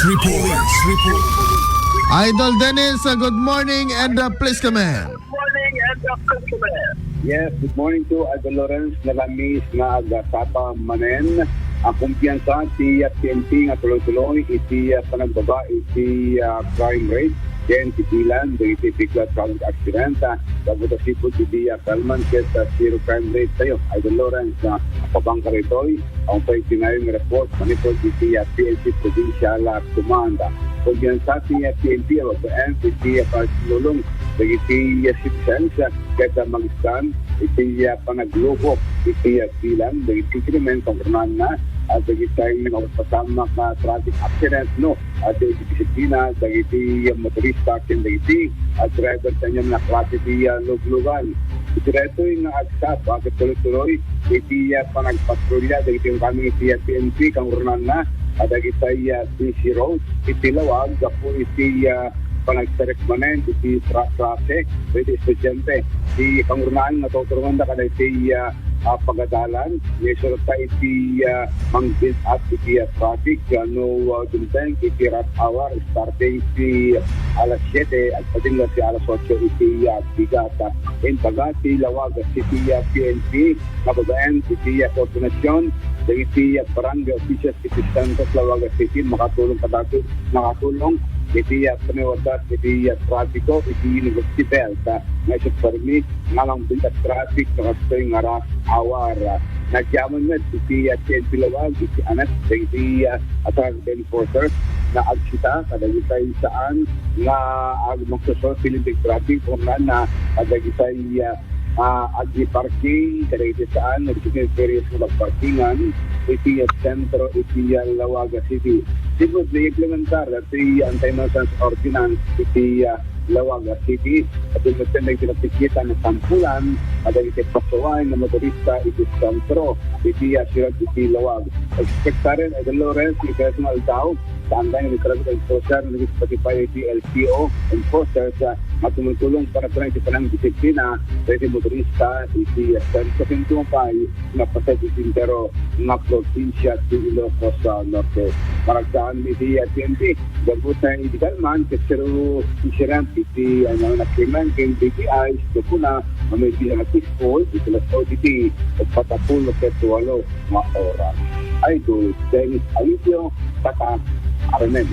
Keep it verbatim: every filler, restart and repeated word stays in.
Report. Idol Dennis, uh, good morning and, uh, please come in. Yes, good morning to Idol Lawrence. Nalamis nga agasapa manen a kumpiyansa ti, uh, P N P nga tuloy-tuloy iti, uh, panagbaba iti, uh, crime rate ken ti bilang dagiti bigla traffic accident, uh, gapu ta sipud iti, uh, kalman ket, uh, zero crime rate tayo. Idol Lawrence, uh, pabangka ditoy, ang pay tinayo nga report manipud iti, ah, P N P Provincial, ah, Command. Kumpiyansa ti, ah, P N P a babaen iti, ah, pagtulong dagiti, ah, citizens, ah, ket, ah, mag-stand iti, ah, panaglubok iti, ah, bilang dagiti krimen, kangrunaan na, ah, dagiti nga mapasamak a traffic accident, no? At iti disiplina dagiti motorista ken dagiti, ah, driver ti aniaman a klase ti, ah, luglugan. Iti daytoy nga agsapa ket tuloy-tuloy iti, ah, panagpatrulia dagiti ungkami iti, ah, P N P, kangrunaan na, ah, dagiti, ah, busy road iti lawag gapu iti, ah, panagserrek manen iti tra-, traffic iti estudiante. Ti kangrunaan nga tuturonganda kadagiti, ah, ah, pagadalan, nga isurta iti, ah, mang-build up iti, ah, traffic, ah, no, ah, dumteng iti rush hour, starting ti alas siete, agpatingga ti alas otso iti, ah, bigat. Imbaga ti lawag iti, ah, P N P, nga babaen iti, ah, koordinasyon, dagiti, ah, barangay officials iti Santos, Laoaga City, makatulong kadagiti, makatulong iti, ah, paniwasat iti, ah, trapiko iti University Belt, ah, nga isu permi nga mangbigat traffic no kastoy nga rush hour. Nagyaman met iti, ah, T N P Laoag iti anak dagiti, ah, traffic enforcers nga agsita kadagiti saan nga ag-, magsusurveillance iti traffic kunana kadagiti, ah, ah, agi-parking kadagiti saan nga di serious nga pagparkingan iti, ah, sentro iti, ah, Laoaga City. Sipud naimplementar ti anti-nuisance ordinance iti, ah, Laoaga City. At yung magandang pinagkikita ng sampulan, at ang ikipasuwain ng motorista iti sentro, iti, ah, siyudad iti Laoag. Expectaren, Idol Lawrence, iti personal daw, saan tayo ng traffic enforcer, naging pati pa iti L T O enforcers, ah, at tumutulong para sa iti panang disiplina, sa iti motorista, iti, ah, sentro, pintumpay, nga pasay iti entero nga probinsya ti Ilocos, ah, Norte. Maragdaan iti, ah, T N P, gapu ta iti kalman, ket sero insurance iti, ah, nga krimen ken B P I, iti kuna, nga may bilang at school, iti alas otso iti, ket patapulo ket walo nga oras. Idol Dennis Alicio, Tatak, Armen.